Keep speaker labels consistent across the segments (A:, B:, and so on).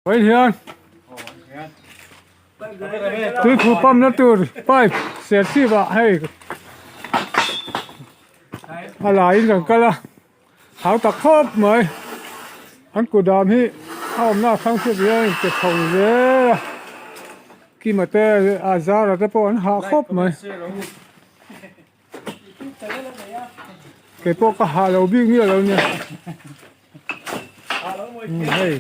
A: Vawiin hian tuikhu pump na tur pipe serchhip ah hei a laiin kan kal a hau tak khawp mai an kut dam hi a awmna a hrang hriat hian a inpe chho zel a kima te a zara te pawh an hah khawp mai. Keipawh ka hah lo bik miah lo nia hei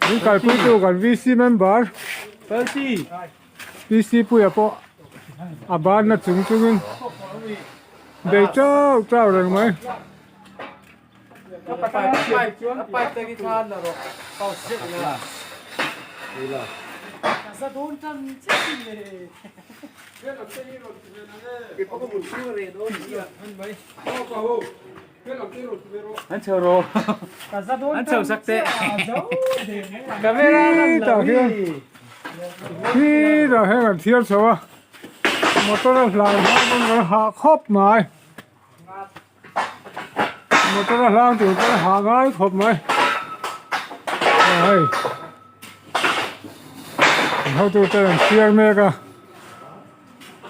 A: min kalpui tu kan VC member VC puia pawh a ban na chung chungin bei chau chau reng mai. Khitah hian kan thiar chho a motor a hlang hma pawn kan hah khawp mai. Motor a hlang tur pawh a hah ngai khawp mai aw hei an hotu ten an chhiar mek a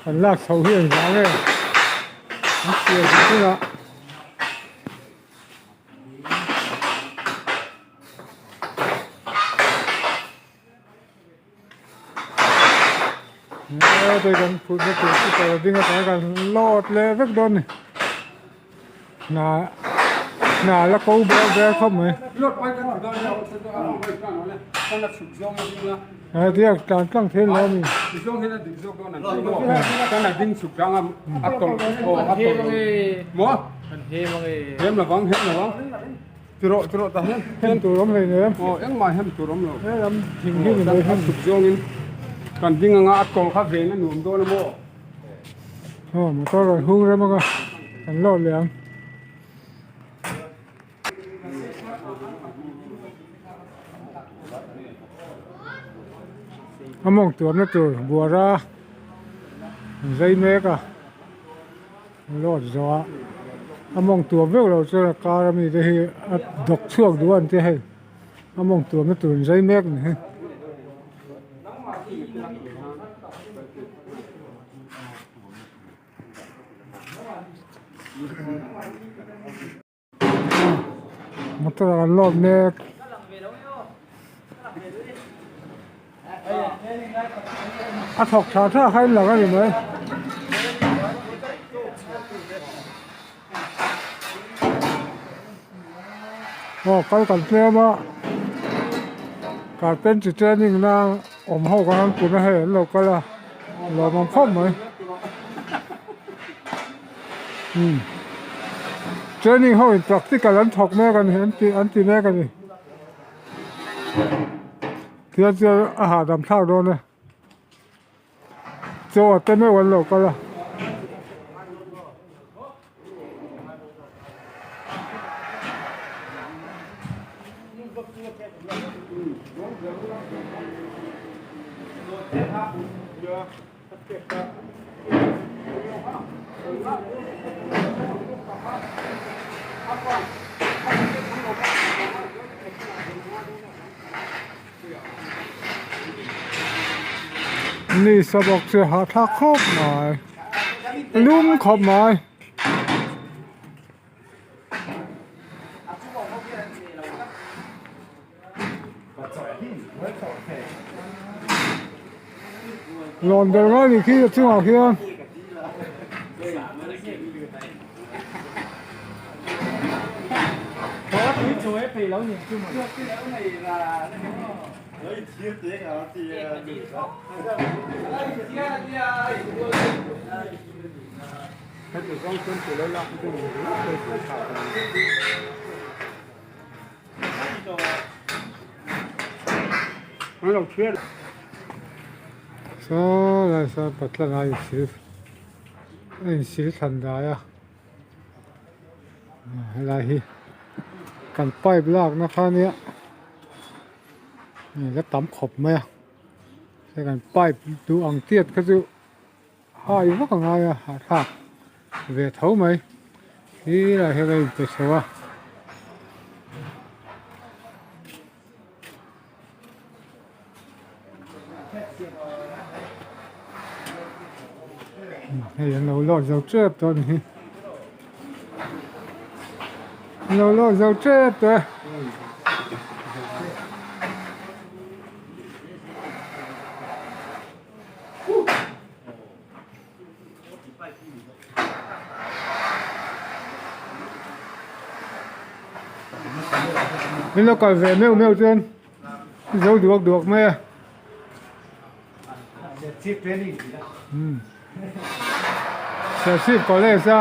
A: an lak chho hi an vang e an chhiar duh hunah. He kan phutna tur chu kawr a ding a tah kan load leh vek dawn a ni hna hna la ko ber ber khawp mai he tiang tlan tlang thil lo a ni.
B: Tirawh tirawh tah hian
A: hem tur awm hlei nem.
B: Aw engmah hem tur awm lo.
A: He lam thing hi ni mai
B: hem chuk zawngin kan ding anga a tawlh kha ven a nuam dawn a maw.
A: Aw motor rawn hung rem anga kan lawt leh ang. A mawng tuamna tur buara an zai mek a. Lawt zawh a a mawng tuam vek lo chuan a kar ami te hi a dawk chhuak duh a an tia hei a mawng tuamna tur an zai mek ni hi. Motor ah kan lawt mek. A thawk tha tha kha in lang a ni mai. Aw kal kan tlem a carpentry training na awm ho khan an kun a hei an lo kal a lawm ang khawp mai. Umm training ho in practical an thawk mek a ni an ti an ti mek a ni tihian chuan a hahdam thlak dawn e chaw a te meuh an lo kal a. Ni sabawk chu hahthlak khawp mai lum khawp mai. Lawn ber ngai ni khi a chungah khian Saw lai sawn patlang a insil a insil thlan dai a helai hi kan pipe lakna kha nia la tam khawp mai a hei kan pipe duh ang tiat kha chu hai vak a ngai a hahthlak ve tho mai helai hian a inpe chho a. Hei an lo lawt zo tep tawh a ni hi an lo lawt zo tep tawh e. Min lo kal ve meuh meuh chuan zo duak duak mai a. Serchhip college a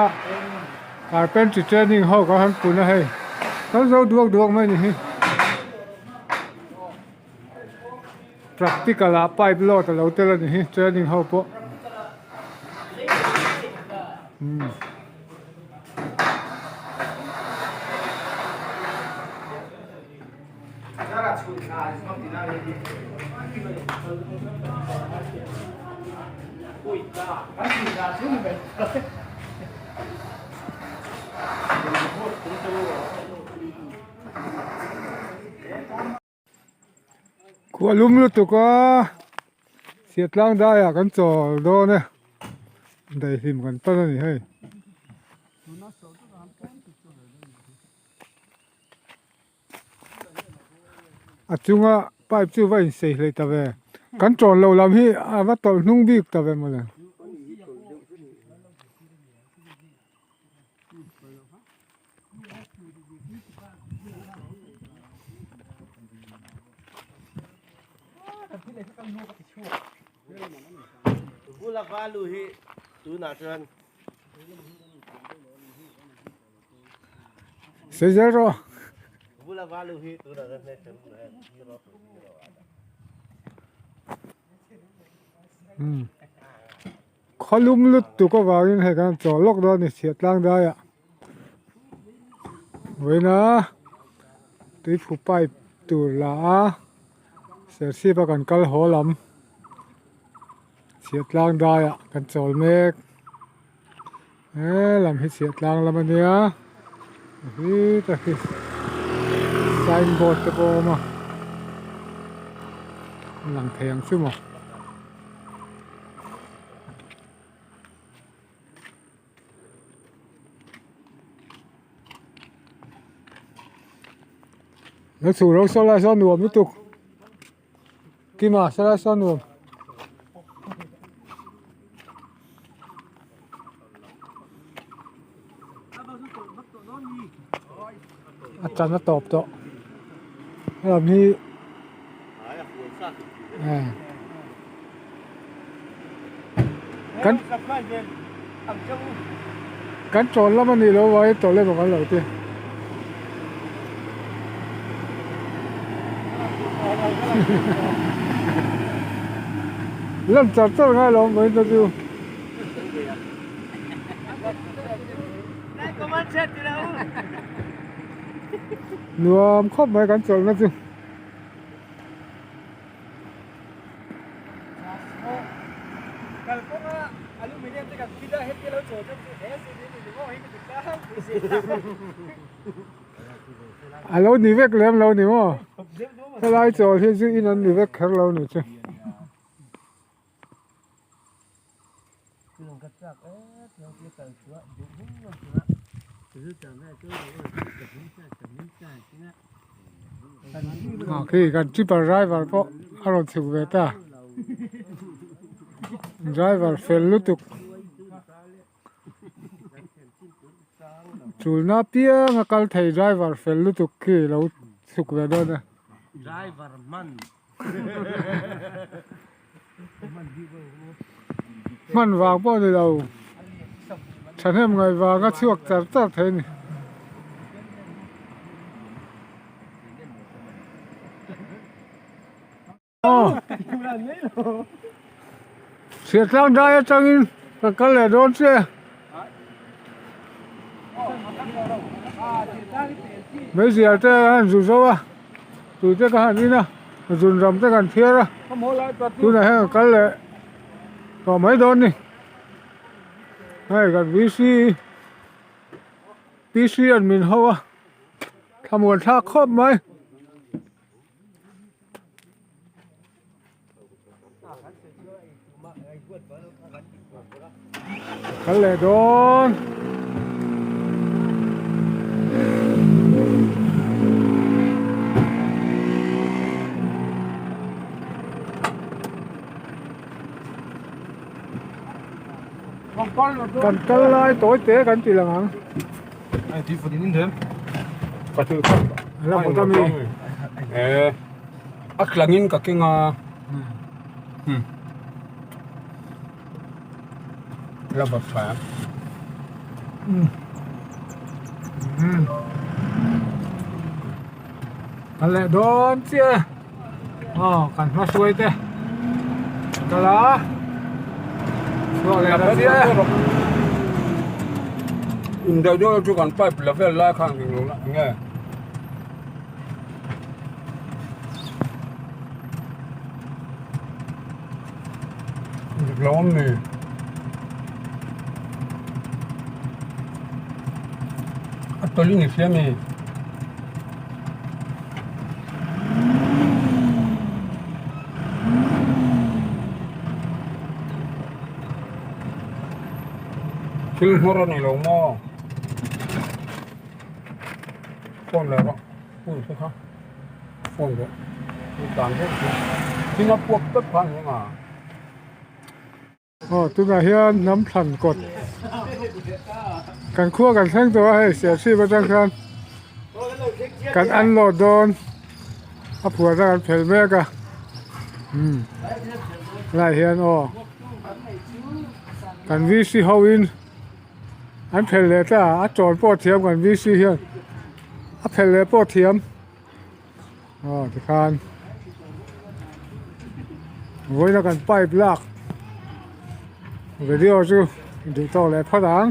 A: carpentry training ho kan han pun a hei kan zo duak duak mai ni hi. Practical ah pipe load a lo tel a ni hi training ho pawh. Khua lum lutuk a chhiat tlang daiah kan chawl dawn e daihlim kan pan a ni hei. A chunga pipe chu va insei hlei ta ve kan tawn lo lam hi a va tawlh hnung bik ta ve mawle. Sei zel rawh. Khaw lum lutuk avangin hei kan chawl lawk dawn a ni chhiah tlang daiah vawiina tuiphu pipe tur la a serchhip a kan kal haw lam chhiah tlang daiah kan chawl mek. He lam hi chhiah tlang lam a nia hi tak hi sign board te pawh a awm a a lang thei ang chu maw. Lo chhuk lo saw lai sawn nuam lutuk Kima saw lai sawn nuam. A chan a tawp tawh helam hi kan kan chawl lam a nih loh avangin tawlh emaw kan lo ti. Lan char char ngai lo mai ta chu. Nuam khawp mai kan chawlhna chu. A lo ni vek lem lo ni maw? Helai chawl hi chu in an ni vek kher lo ni chu. Ah khi kan tipper driver pawh a rawn chhuk ve ta driver fel lutuk chulna pianga kal thei driver fel lutuk khi lo chhuk ve dawn a. Hman vang pawh a ni lo thahnem ngaih vanga chhuak char char thei a ni. Aw Chhiatlang dai atangin ka kal leh dawn che. Meizial te a han zu zo a tui te ka han in a zun ram te kan phiar a tunah hian ka kal leh tawh mai dawn ni hei kan VC PC an min ho a thlamuan thlak khawp mai. Kal leh dawn. Kan kal lai tawi te kan ti lang ang. La bawt ami.
B: A tlangin ka keng a. La bawt tha.
A: Kan leh dawn chiah aw kan hma hruai te kal a chhuak leh ta chiah e.
B: Indaih deuh chu kan pipe la vel lai khan eng lo la enge. Dik lo awm ni. A tawlh ni sia mi. Thil hmawr a ni lo maw? Phone leh rawh phone te kha phone rawh i tan deuh chu thil a puak tlat kha ani ang a.
A: Aw tunah hian hnam thlan kawt kan khua kan thleng tawh a hei serchhip atang khan kan unload dawn a phuarna kan phelh mek a umm helaiah hian aw kan VC ho in. An phelh leh ta a, a chawl pawh a thiam kan VC hian a phelh leh pawh a thiam aw tikhan vawiina kan pipe lak video chu duh tawk leh phawt ang.